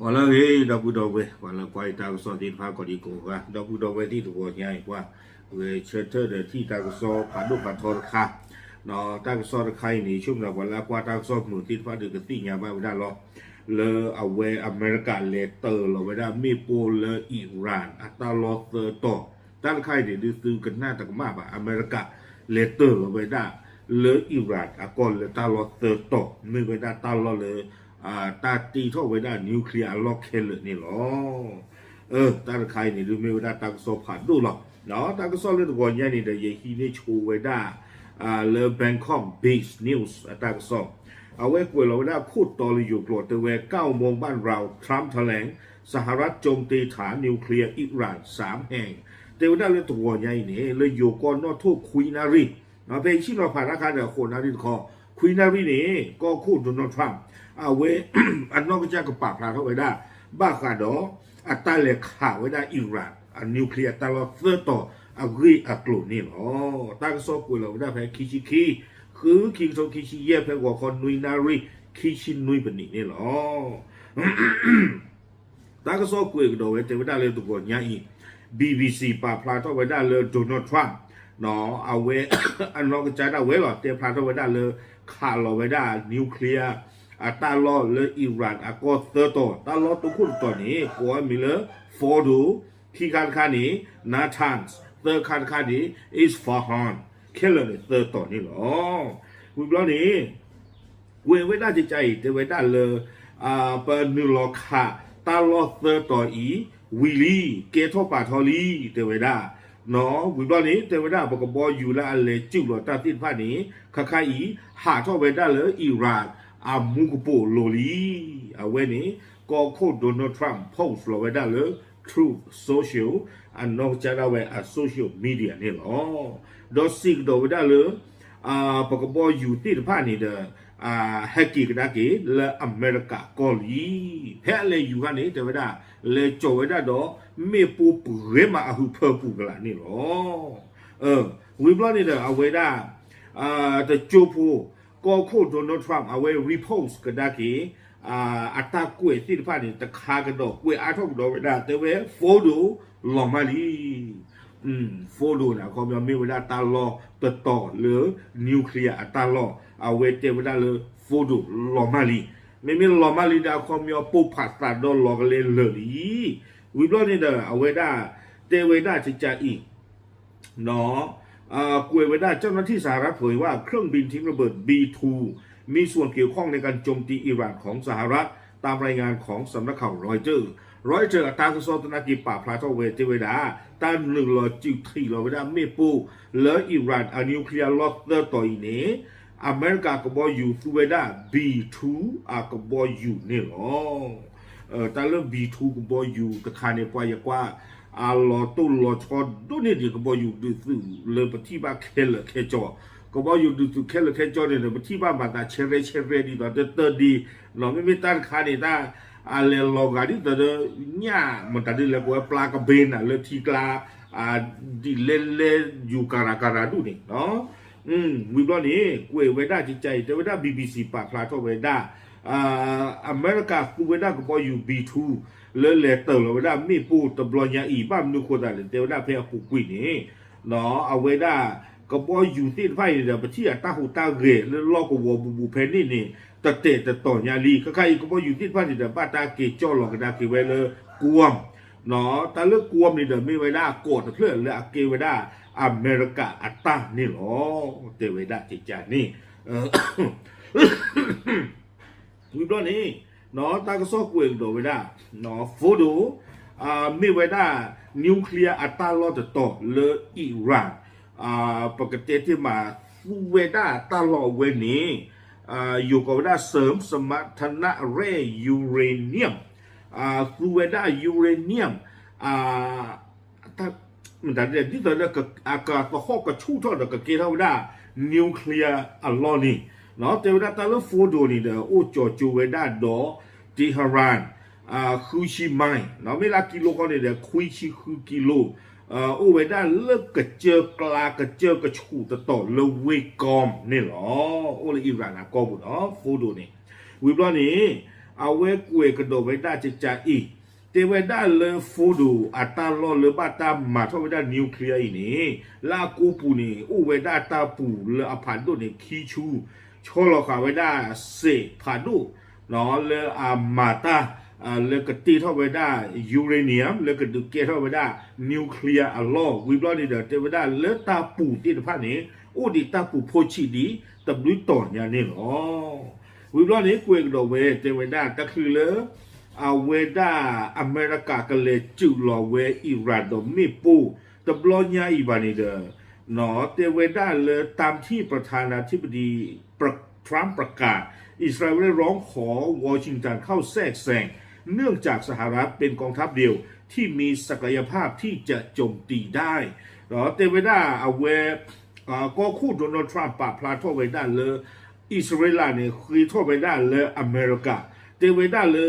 ပှၤလၢအဂ့ၤ ဒီပုၢ်ဒီဝဲၢ် ပှၤလၢကွၢ်ယတၢ်ကစီၣ်သ့ၣ်တဖၣ်ကိးဒံကိးဂၤ ဒီပုၢ်ဒီဝဲၢ်သ့ၣ်တဂီၤညါအံၤ ပှၤဂဲၤဆၢထၢၣ်ဒီးထံၣ်တၢ်ကစီၣ်ဖးဒိၣ်ဖးထီတခါ, တၢ်ကစီၣ်တခါအံၤန့ၣ် ဆိကမိၣ်ပှၤလၢအကွၢ်တၢ်ကစီၣ်မုာ်သ့ၣ်တဖၣ်ဒီးကသ့ၣ်ညါဘၣ်ဝဲဒၣ်လီၤ. လၢအဝဲအမဲရကၤလဲၤတၢၤလီၤဝဲဒၣ်မ့ၣ်ပိၢ်လၢ Iran အတၢ်လီၢ်သၢတီၤ, တၢ်တခါအံၤန့ၣ် ဒုးသုကနၣ်တကမၣ်ဘၣ် အမဲရကၤလဲၤတၢၤလီၤဝဲဒၣ်လၢ Iran အကီၢ်လၢတၢ်လီၢ်သၢတီၤ မ့ၢ်ဝဲဒၣ်တၢ်လီၢ်လၢ တၢ်တ့ထီၣ်ဝဲဒၣ် nuclear အလီၢ်ခဲလၢာ်န့ၣ်လီၤ. တၢ်တခါအံၤန့ၣ် ဒုးမ့ၢ်ဝဲဒၣ်တၢ်ကစီၣ်ဖးဒိၣ်လီၤ. တၢ်ကစီၣ်လၢတဂီၤညါန့ၣ်ဒီး ယဟံးန့ၢ်ဆိဝဲဒၣ် လၢ Bangkok Base News အတၢ်ကစီၣ်, အဝဲကွဲးလီၤဝဲဒၣ်ခိၣ်တီလၢယိၤကျိာ်တဲဝဲ เก้าโมงบ้านเรา ทรัมป์แถลง สหรัฐโจมตีฐานนิวเคลียร์อิหร่านสามแห่ง တဲဝဲဒၣ်လၢတဂီၤညါအံၤန့ၣ် လၢယိၤကီၢ်နီၣ်ထိၣ်ခွံနၣ်ရံၣ် ဖဲဆ့ၣ်နီၤဖးတၢ်ခါဒီး ဃိးနၣ်ရံၣ်တခီ, ခွံနၣ်ရံၣ်န့ၣ် ကီၢ်ခိၣ် Donald Trump အဝဲ အနီၢ်ကစၢ်ကပာ်ဖျါထီၣ်ဝဲဒၣ် ဘၣ်ဃးဒီး အတၢ်လဲၤခးဝဲဒၣ် Iran အ nuclear တၢ်လီၢ်သၢတီၤအဂ့ၢ်အကျိၤန့ၣ်လီၤ. တၢ်ကစီၣ်ကွဲးလီၤဝဲဒၣ်ဖဲခံဆံခံ ဃုခံကထိခံဆံယဲၢ် ဖဲဂီၤခီနွံနၣ်ရံၣ် ခံဆံနွံပနံးန့ၣ်လီၤ. တၢ်ကစီၣ်ကွဲးကဒီးဝဲတဲဝဲဒၣ်လၢတဂီၤညါအံၤ BBC ပာ်ဖျါထီၣ်ဝဲဒၣ်လၢ Donald Trump အဝဲ အနီၢ်ကစၢ်ဒၣ်ဝဲလီၤ တဲဖျါထီၣ်ဝဲဒၣ်လၢ ခးလီၤဝဲဒၣ် nuclear အတၢ်လီၢ်လၢ Iran အကီၢ်သၢတီၤ တၢ်လီၢ်တခိၣ်တတီၤန့ၣ် ကိးအမံၤလၢ Fordow, ခံခါတခါန့ၣ် Natanz, သၢခါတခါန့ၣ် Isfahan ခဲလၢာ်န့ၣ်သၢတီၤန့ၣ်လီၤ. ဝံၤဘျီန့ၣ် ကွဲးဝဲဒၣ်ကကါအံၤ တဲဝဲဒၣ်လၢ ပနုာ်လီၤခးတၢ်လီၢ်သၢတီၤအံၤ ဝံၤလံ ကဲထီၣ်ပာ်ထီလံ တဲဝဲဒၣ် ဝံၤဘျီန့ၣ် တဲဝဲဒၣ်ပကဘီယူၤလၢအလဲၤစုၣ်လီၤတၢ်သ့ၣ်တဖၣ်န့ၣ် ခါခါအံၤ ဟးထီၣ်ဝဲဒၣ်လၢ Iran အမူကပိာ်လိၤလံ. အဝဲန့ၣ် ကီၢ်ခိၣ် Donald Trump post လီၤဝဲဒၣ်လၢ Truth Social အနီၢ်ကစၢ်ဒၣ်ဝဲအ social media န့ၣ်လီၤ. ဒီးစံးကဒီးဝဲဒၣ်လၢ ပကဘီယူၤသ့ၣ်တဖၣ်န့ၣ်ဒီး ဟဲက့ၤကဒါက့ၤလၢအမဲရကၤကီၢ်လံ. ဖဲအလဲၤယူၤခါန့ၣ် တဲဝဲဒၣ် လဲၤကၠီၤဝဲဒၣ်ဒီး မ့ၣ်ပိၢ်ပှဲၤမးအဟုးဖၢပူၤကလာ်န့ၣ်လီၤ. ဝံၤဘျီန့ၣ်ဒီး အဝဲဒၣ် တကၠိဖိ ကီၢ်ခိၣ် Donald Trump အဝဲ repost ကဒါက့ၤ အတၢ်ကွဲးသ့ၣ်တဖၣ်န့ၣ် တခါကဒီးကွဲးအါထီၣ်ကဒီးဝဲဒၣ် တဲဝဲ Fordow လီၤမၢ်လံ. Fordow န့ၣ် အခီပညီမ့ၢ်ဝဲဒၣ်တၢ်လီၢ်တတီၤလၢ nuclear အတၢ်လီၢ် အဝဲတဲဝဲဒၣ်လၢ Fordow လီၤမၢ်လံ. မ့မ့ၢ်လီၤမၢ်လံဒီး အခီပညီပိၢ်ဖးသးဒီးလီၤကလဲၤလၢာ်လံ. ဝံၤဘျီန့ၣ်ဒီး အဝဲဒၣ် တဲဝဲဒၣ်ကကါအံၤ ကွဲးဝဲဒၣ် เจ้าหน้าที่สหรัฐเผยว่าเครื่องบินทิ้งระเบิด บี ทู มีส่วนเกี่ยวข้องในการโจมตีอิหร่านของสหรัฐ ตามรายงานของสำนักข่าวรอยเตอร์ Reuters အတၢ်ကစီၣ်သနာ်က့ ပာ်ဖျါထီၣ်ဝဲတဲဝဲဒၣ် တၢ်နုာ်လီၤစုၣ်ထံးလီၤဝဲဒၣ်မ့ၣ်ပိၢ်လၢ Iran အ nuclear လီၢ်သၢတီၤအံၤန့ၣ် အမဲရကၤကဘီယူၤသူဝဲဒၣ် B two အကဘီယူၤန့ၣ်လီၤ. တၢ်လၢ B two ကဘီယူၤတခါန့ၣ် ပှၤယကွၢ် အလီၤတိၢ်လီၤဆီဒိၣ်န့ၢ်ဒံး ကဘီယူၤဒုးသုးလၢပထံၣ်ဘၣ်ခဲလၢာ်ခဲဆ့, ကဘီယူၤဒုးသုးခဲလၢာ်ခဲဆ့န့ၣ်ဒီး ပထံၣ်ဘၣ်မၤသးဆဲရဲဆဲရဲဒ်သိး တတၢၢ်ဒံး, မ့မ့ၢ်တၢ်တခါန့ၣ် တၢ်အလဲၤလီၤဂာ်ဒ်သိးဒီး ညၣ်မတၤဒ်လဲၣ် ကဝဲပျါကဘ့နၤလၢထံကျါ ဒ်လဲၣ်လဲၣ်ယူၤကၤရၤကၤရၤဒူၣ်န့ၣ် ဝံၤဘျီန့ၣ် ကွဲးဝဲဒၣ်ကကါအံၤ တဲဝဲဒၣ် BBC ပာ်ဖျါထီၣ်ဝဲဒၣ် အမဲရကၤသူဝဲဒၣ်ကဘီယူၤ B two လၢလဲၤတၢၤလီၤဝဲဒၣ်မ့ၣ်ပိၢ်တဘျီညါအံၤ ဘၣ်မနုၤဃိသးလဲၣ် တဲဝဲဒၣ်ဖဲအပူၤကွံာ်န့ၣ် အဝဲဒၣ် ကဘီယူၤသ့ၣ်တဖၣ်အံၤန့ၣ်ဒီး ပထံၣ်အတၢ်ဟူးတၢ်ဂဲၤလၢလီၢ်ကဝီၤဘူးဘူးဖဲန့ၣ်န့ၣ် တတဲာ်တတီၤညါလံ. ခဲခါအံၤ ကဘီယူၤသ့ၣ်တဖၣ်န့ၣ်ဒီး ဘၣ်တၢ်က့ၤကၠီၣ်လီၤကဒါက့ၤဝဲလၢ Guam တၢ်လၢ Guam န့ၣ်ဒီး မ့ၢ်ဝဲဒၣ်အကီးတဖျၢၣ်လၢအကဲဝဲဒၣ်အမဲရကၤအတၢ်န့ၣ်လီၤ. တဲဝဲဒၣ်ကကါန့ၣ် ဝံၤဘျီန့ၣ် တၢ်ကစီၣ်ကွဲးကဒီးဝဲဒၣ် Fordow မ့ၢ်ဝဲဒၣ် nuclear အတၢ်လီၢ်တတီၤလၢ Iran ပကတဲတ့ၢ်မး သူဝဲဒၣ်တၢ်လီၢ်အဝဲန့ၣ် ယိၤကိးဝဲဒၣ် เสริมสมรรถนะแร่ยูเรเนียม သူဝဲဒၣ် uranium မတၤဒ်လဲၣ် ဒ်သိးလၢအကသဟီၣ်ကဆူၣ်ထီၣ်ဒီးကကဲထီၣ်ဝဲဒၣ် nuclear အလီၢ်န့ၣ် တဲဝဲဒၣ်တၢ်လၢ Fordow န့ၣ်ဒီး အိၣ်ကၠီၤကၠိဝဲဒၣ်ဒီး Tehran ဃုဆံ mile မ့ၢ်လၢကံလိခီန့ၣ်ဒီး ခွံဆံဃုကံလိ အိၣ်ဝဲဒၣ်လၢကစၢၢ်ကျါကစၢၢ်ကဆူးတတီၤလၢဝ့ၢ် Qom န့ၣ်လီၤ. အိၣ်လၢ Iran အကီၢ်ပူၤဒီး Fordow န့ၣ် ဝံၤဘျီန့ၣ် အဝဲကွဲးကဒီးဝဲဒၣ်ကကးအံၤ, တဲဝဲဒၣ်လၢ Fordow အတၢ်လီၢ်လၢဘၣ်တၢ်မၤထီၣ်ဝဲဒၣ် nuclear အံၤန့ၣ် လၢအကိးပူၤန့ၣ် အိၣ်ဝဲဒၣ်တၢ်ပူၤလၢအဖးဒိၣ်န့ၣ် ခံဆူ, ဆီလီၤဃာ်ဝဲဒၣ်စဲးဖးဒိၣ် လၢအမၤတၢ် လၢကတ့ထီၣ်ဝဲဒၣ် uranium လၢကဒုးကဲထီၣ်ဝဲဒၣ် nuclear အလီၢ် ဝံၤဘျီန့ၣ်ဒီး တဲဝဲဒၣ်လၢတၢ်ပူၤသ့ၣ်တဖၣ်န့ၣ် အိၣ်ဒံးတၢ်ပူၤဖိဆံးဒံးတဘျုးတီၤညါန့ၣ်လီၤ. ဝံၤဘျီန့ၣ် ကွဲးကဒီးဝဲ တဲဝဲဒၣ်တချုးလၢ အဝဲဒၣ်အမဲရကၤကလဲၤစုးလီၤဝဲ Iran ဒီးမ့ၣ်ပိၢ် တဘျီညါအံၤဘၣ်န့ၣ်ဒီး တဲဝဲဒၣ်လၢ ตามที่ประธานาธิบดี ทรัมป์ประกาศ อิสราเอลร้องขอวอชิงตันเข้าแทรกแซง เนื่องจากสหรัฐเป็นกองทัพเดียวที่มีศักยภาพที่จะโจมตีได้ တဲဝဲဒၣ်အဝဲ ကီၢ်ခိၣ် Donald Trump ပာ်ဖျါထီၣ်ဝဲဒၣ်လၢ အံၣ်စရ့လးန့ၣ် ဃ့ထီၣ်ဝဲဒၣ်လၢအမဲရကၤ တဲဝဲဒၣ်လၢ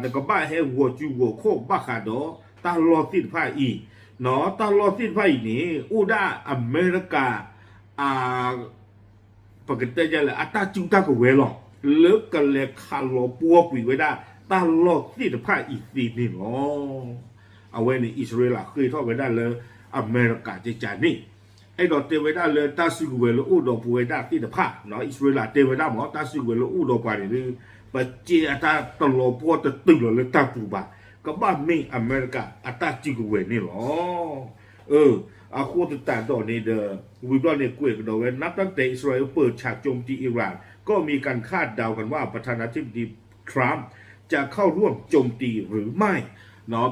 နကဘၣ်ဟဲဂီၤစုဂီၤခီၣ်ဘၣ်ဃးဒီး တၢ်လီၢ်သ့ၣ်တဖၣ်အံၤ, တၢ်လီၢ်သ့ၣ်တဖၣ်အံၤန့ၣ် အိၣ်ဒၣ်အမဲရကၤ အ ပကတဲဒ်လဲၣ် အတၢ်စုတၢ်ကဝဲၤလီၤ လၢကလဲၤခးလီၤပှီၢ်ကွံာ်ဝဲဒၣ် တၢ်လီၢ်သ့ၣ်တဖၣ်အံၤသ့န့ၣ်လီၤ. အဝဲန့ၣ် အံၣ်စရ့လးဃ့ထီၣ်ဝဲဒၣ်လၢအမဲရကၤကကးန့ၣ် အဲၣ်ဒိးတဲဝဲဒၣ်လၢတၢ်စုကဝဲၤလၢအိၣ်ဒီးပဝဲဒၣ်သ့ၣ်တဖၣ်, အံၣ်စရ့လးတဲဝဲဒၣ်မ့ၢ် တၢ်စုကဝဲၤလၢအိၣ်ဒီးပှၤန့ၣ် ပကဲအတၢ်တလီၤပှီၢ်တတုၤလီၤလၢတၢ်ပူၤဘၣ်, ကဘၣ်မ့ၢ်အမဲရကၤအတၢ်စုကဝဲၤန့ၣ်လီၤ. အဃိသတးဒီးန့ၣ်ဒီး ဝံၤဘျီန့ၣ်ကွဲးကဒီးဝဲ นับตั้งแต่อิสราเอลเปิดฉากโจมตีอิหร่าน ก็มีการคาดเดากันว่าประธานาธิบดีทรัมป์จะเข้าร่วมโจมตีหรือไม่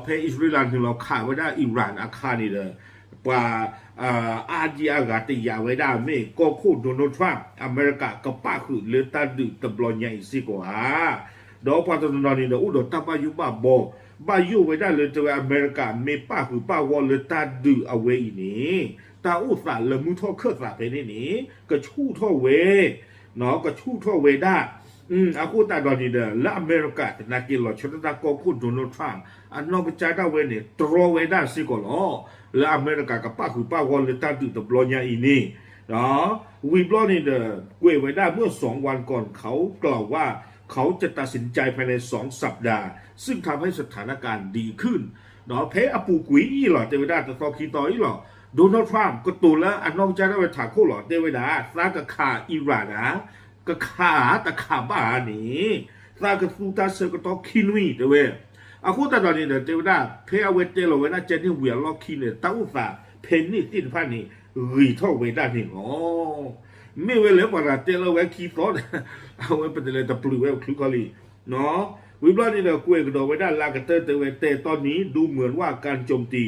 ဖဲအံၣ်စရ့လးနုာ်လီၤခးဝဲဒၣ် Iran အခါန့ၣ်ဒီး ပှၤ အါဒံအါဂၤတယာ်ဝဲဒၣ်မ့ၢ် ကီၢ်ခိၣ် Donald Trump အမဲရကၤကပၣ်ဃုာ်လၢတၢ်ဒုးတဘျီညါအံၤစ့ၢ်ကီးဧါ. ဒီးပှၤတနီၤနီၤန့ၣ်ဒီး အိၣ်ဒီးတၢ်ဘၣ်ယိၣ်ဘၣ်ဘီ, ဘၣ်ယိၣ်ဝဲဒၣ်လၢတဲဝဲအမဲရကၤမ့ၢ်ပၣ်ဃုာ်ပၣ်ဂီၢ်လၢတၢ်ဒုးအဝဲအံၤန့ၣ် တၢ်အိၣ်သးလၢမုၢ်ထီၣ်ခၢၣ်သးဖဲန့ၣ်န့ၣ် ကဆူၣ်ထီၣ်ဝဲ ကဆူၣ်ထီၣ်ဝဲဒၣ် အဃိသတးဒီးန့ၣ်ဒီး လၢအမဲရကၤသနာ်က့ လီၤဆီဒၣ်တၢ်ကီၢ်ခိၣ် Donald Trump အနီၢ်ကစၢ်ဒၣ်ဝဲန့ၣ် တြီဝဲဒၣ်စ့ၢ်ကီးလီၤ. လၢအမဲရကၤကပၣ်ဃုာ်ပၣ်ဂီၢ်လၢတၢ်ဒုးတဘျီညါအံၤန့ၣ် ဝံၤဘျီန့ၣ်ဒီး ကွဲးဝဲဒၣ် เมื่อสองวันก่อนเขากล่าวว่า เขาจะตัดสินใจภายในสองสัปดาห์ ซึ่งทำให้สถานการณ์ดีขึ้น ဖဲအပူၤကွံာ်အံၤလီၤ တဲဝဲဒၣ်တသီခံသီအံၤလီၤ Donald Trump ကတိၤလၢအနီၢ်ကစၢ်ဒၣ်ဝဲထးခိၣ်လီၤ တဲဝဲဒၣ် သးကခး Iran ဧါ, ကခးဧါ တခးဘၣ်ဧါန့ၣ် သးကသူတၢ်ဆၢကတီၢ်ခံနွံ တဲဝဲ. အဃိသတးဒီးန့ၣ်ဒီး တဲဝဲဒၣ် ဖဲအဝဲတဲလီၤဝဲဒၣ်ကဲန့ၣ်ဝံၤအလီၢ်ခံန့ၣ် တၢ်အိၣ်သးဖဲန့ၣ်သ့ၣ်တဖၣ်န့ၣ် ဂ့ၤထီၣ်ဝဲဒၣ်န့ၣ်လီၤ. မ့ၢ်ဝဲလၢပှၤတဂၤတဲလီၤဝဲခံသီ အဝဲပတလဲၤတပျုာ်ဝဲချုးခီလံ ဝံၤဘျီန့ၣ်ဒီး ကွဲးကဒီးဝဲဒၣ်လၢအကတၢၢ်တဲဝဲ แต่ตอนนี้ดูเหมือนว่าการโจมตี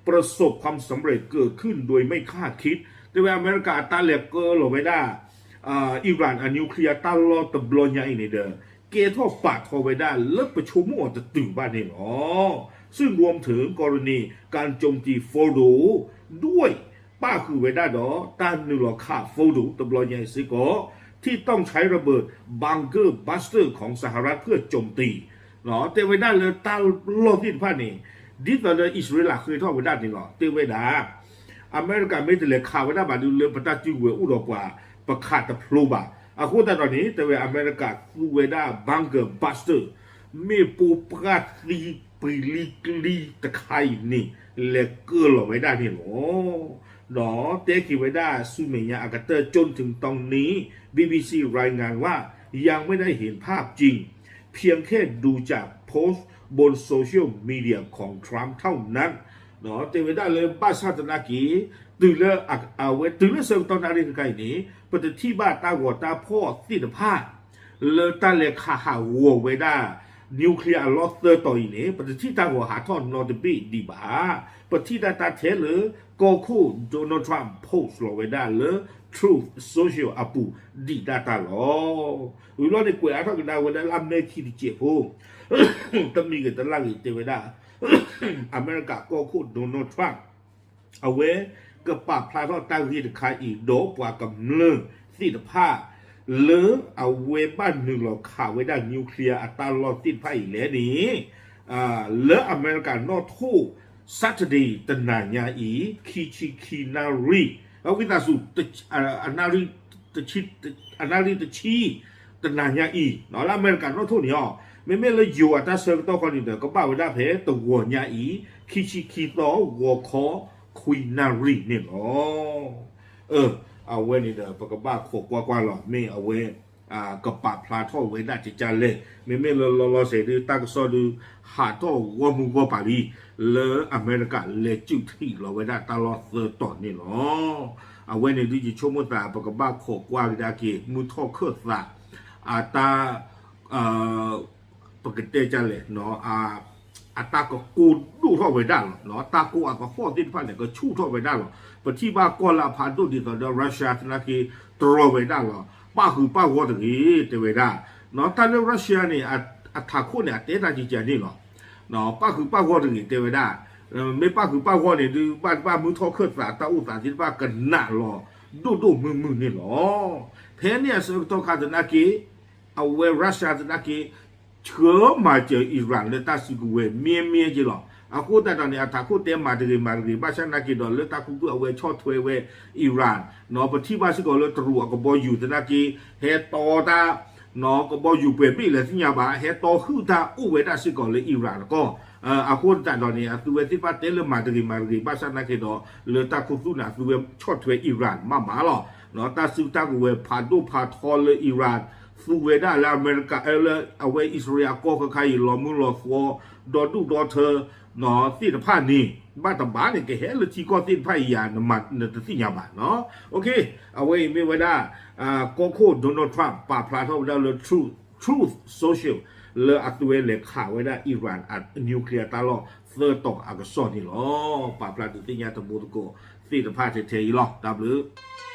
ประสบความสำเร็จเกิดขึ้นโดยไม่คาดคิด တဲဝဲအမဲရကၤအတၢ်လဲၤကၢလီၤဝဲဒၣ် Iran အ nuclear တၢ်လီၢ်တဘျီညါအံၤန့ၣ်ဒီး ကဲထီၣ်ပာ်ထီၣ်ဝဲဒၣ်လၢပဆိကမိၣ်အီၤတတုၤဘၣ်န့ၣ်လီၤ. ซึ่งรวมถึงกรณีการโจมตี Fordow ด้วย ပၣ်ဃုာ်ဝဲဒၣ်ဒီး တၢ်နုာ်လီၤခး Fordow တဘျီညါအံၤစ့ၢ်ကီး ที่ต้องใช้ระเบิด bunker buster ของสหรัฐเพื่อโจมตี တဲဝဲဒၣ်လၢတၢ်လီၢ်သ့ၣ်တဖၣ်န့ၣ် ဒ်သိးလၢအံၣ်စရ့လးဃ့ထီၣ်ဝဲဒၣ်န့ၣ်လီၤ တဲဝဲဒၣ် အမဲရကၤမ့ၢ်တလဲၤခးဝဲဒၣ်ဘၣ်ဒုးလၢပတၢ်စုကဝဲၤအိၣ်ဒီးပှၤ ပခးတဖျိဘၣ်. အဃိသတးဒီးန့ၣ် တဲဝဲအမဲရကၤသူဝဲဒၣ် bunker buster မ့ၣ်ပိၢ်ပှၢ်သံပှံၤလံကျံတခါအံၤန့ၣ် လဲၤကၢလီၤဝဲဒၣ်န့ၣ်လီၤ. ဒီးတဲက့ၤဝဲဒၣ်ဆူမဲာ်ညါအကတၢၢ် จนถึงตอนนี้ BBC รายงานว่ายังไม่ได้เห็นภาพจริง เพียงแค่ดูจากโพสต์บนโซเชียลมีเดียของทรัมป์เท่านั้น တဲဝဲဒၣ်လၢဘၣ်ဆၣ်သနာ်က့ တုၤလၢအဝဲ တုၤလၢဆၢကတီၢ်နၣ်ရံၣ်တခါအံၤန့ၣ် ပတထံၣ်ဘၣ်တၢ်ဂီၤတၢ်ဖီၣ်သ့ၣ်တဖၣ် လၢတၢ်လဲၤခးဟးဂီၤဝဲဒၣ် nuclear အလီၢ်သၢတီၤအံၤန့ၣ် ပတထံၣ်တၢ်ဂီၤဟးထီၣ်နီတဘ့ၣ်ဒံးဘၣ်. ပထံၣ်တၢ်တၢ်ထဲလၢ ကီၢ်ခိၣ် Donald Trump post လီၤဝဲဒၣ်လၢ Truth Social အပူၤ ဒံးဒၣ်တၢ်လီၤ. ဝံၤဘျီန့ၣ် ကွဲးအါထီၣ်ကဒါဝဲဒၣ်လၢအမဲာ်ခံတစဲးဖိ တမံၤဂ့ၤတလၢ်ဂ့ၤတဲဝဲဒၣ် အမဲရကၤကီၢ်ခိၣ် Donald Trump အဝဲကပာ်ဖျါထီၣ်တၢ်ဂ့ၢ်တခါအံၤ ဒီးပှၤကမျၢၢ်သ့ၣ်တဖၣ် လၢအဝဲဘၣ်နုာ်လီၤခးဝဲဒၣ် nuclear အတၢ်လီၢ်သ့ၣ်တဖၣ်အံၤလဲၣ်န့ၣ် လၢအမဲရကၤနီၣ်ထိၣ် Saturday တနၤညါအံၤ ခံဆံခံနၣ်ရံၣ် အဝံသးစူၤ အနၣ်ရံၣ်တဆံ တနၤညါအံၤ လၢအမဲရကၤနီၣ်ထိၣ်န့ၣ်အီၤ မ့မ့ၢ်လၢယိၤအတၢ်ဆၢကတီၢ်ခီန့ၣ်ဒီး ကဘၣ်ဝဲဒၣ်ဖဲတဂီၤညါအံၤ ခံဆံခံသီ ဂီၤခီခွံနၣ်ရံၣ်န့ၣ်လီၤ. အၢ အဝဲန့ၣ်ဒီး ပကဘၣ်ခိးကွၢ်ကွၢ်လီၤ မ့ၢ်အဝဲ ကပာ်ဖျါထီၣ်ဝဲဒၣ်ကကလဲၣ်. မ့မ့ၢ်လၢလီၤလီၤဆဲးဒုး တၢ်ကစီၣ်ဒုး ဟးထီၣ်ဂီၢ်မုၢ်ဂီၢ်ပၤလံ လၢအမဲရကၤလဲၤစုးထံးလီၤဝဲဒၣ်တၢ်လီၢ်သၢတီၤန့ၣ်လီၤ. အဝဲန့ၣ်ဒုးယဆိကမိၣ်သး ပကဘၣ်ခိးကွၢ်ကဒါက့ၤ မုၢ်ထီၣ်ခၢၣ်သး အတၢ် ပကတဲဒ်လဲၣ် အတၢ်ကကိၢ်ဒိၣ်ထီၣ်ဝဲဒၣ်လီၤ. တၢ်ကိၢ်အကဟီၣ်သ့ၣ်တဖၣ်န့ၣ် ကဆူၣ်ထီၣ်ဝဲဒၣ်လီၤ. ပထံၣ်ဘၣ်ကီၢ်လၢအဖးဒိၣ်ဒ်သိးဒီး Russia သနာ်က့ တြီဝဲဒၣ်လီၤ. ပၣ်ဃုာ်ပၣ်ဂီၢ်တဂ့ၤ တဲဝဲဒၣ်. တၢ်လၢ Russia န့ၣ် အထးခိၣ်န့ၣ် အတဲတၢ်ကကန့ၣ်လီၤ. ပၣ်ဃုာ်ပၣ်ဂီၢ်တဂ့ၤ တဲဝဲဒၣ်. မ့ၢ်ပၣ်ဃုာ်ပၣ်ဂီၢ်န့ၣ်ဒုး ဘၣ်တဘၣ်မုၢ်ထီၣ်ခၢၣ်သး တၢ်အိၣ်သးသ့ၣ်တဖၣ်ကနးလီၤ ဒိၣ်ဒိၣ်မုၢ်မုၢ်န့ၣ်လီၤ. ဖဲန့ၣ်အဆၢကတီၢ်ခါသနာ်က့ အဝဲ Russia သနာ်က့ ဆှၢမၤစၢၤ Iran လၢတၢ်စုကဝဲၤ မ့မ့ၢ်က့လီၤ. အဃိသတးဒီးန့ၣ် အထးခိၣ်တဲမၤတဂ့ၤမၤတဂ့ၤ ဘၣ်ဆၣ်သနာ်က့ဒီး လၢတၢ်ခူသူၣ်အဝဲဆီၣ်ထွဲဝဲ Iran ပထံၣ်ဘၣ်စ့ၢ်ကီးလၢတရူးအကဘီယူၤသနာ်က့ ဟဲတီတၢ် ကဘီယူၤပှဲၤဘ့ၣ်လဲၣ်သ့ၣ်ညါဘၣ် ဟဲတီဟုၣ်တၢ်အိၣ်ဝဲဒၣ်စ့ၢ်ကီးလၢ Iran အကီၢ်. အဃိသတးဒီးန့ၣ် အသုဝဲသ့ၣ်တဖၣ်တဲလၢမၤတဂ့ၤမၤတဂ့ၤ ဘၣ်ဆၣ်သနာ်က့ဒီး လၢတၢ်ခူသူၣ်န့ၣ် အသုဝဲဆီၣ်ထွဲ Iran မးမးလီၤ. တၢ်စုတၢ်ကဝဲၤဖးဒိၣ်ဖးထီလၢ Iran သူဝဲဒၣ်လၢအမဲရကၤ လၢအဝဲ အံၣ်စရ့လးအကီၢ်ခါခါအံၤ လီၤမုၢ်လီၤသွီ ဒီဒူၣ်ဒီထၢ သ့ၣ်တဖၣ်န့ၣ် ဘၣ်တဘၣ်န့ၣ် ကဟဲလၢထံကီၢ်သ့ၣ်တဖၣ်အံၤယၤ နတသ့ၣ်ညါဘၣ်နီၤ. အဝဲအံၤမ့ၢ်ဝဲဒၣ် ကီၢ်ခိၣ် Donald Trump ပာ်ဖျါထီၣ်ဝဲဒၣ်လၢ Truth Social လၢအသုဝဲလဲၤခးဝဲဒၣ် Iran အ nuclear တၢ်လီၢ်သၢတီၤအကစီၣ်န့ၣ်လီၤ. ပာ်ဖျါဒုးသ့ၣ်ညါတံၤသကိးသ့ၣ်တဖၣ်ထဲထဲအံၤလီၤ. တၢ်ဘျုး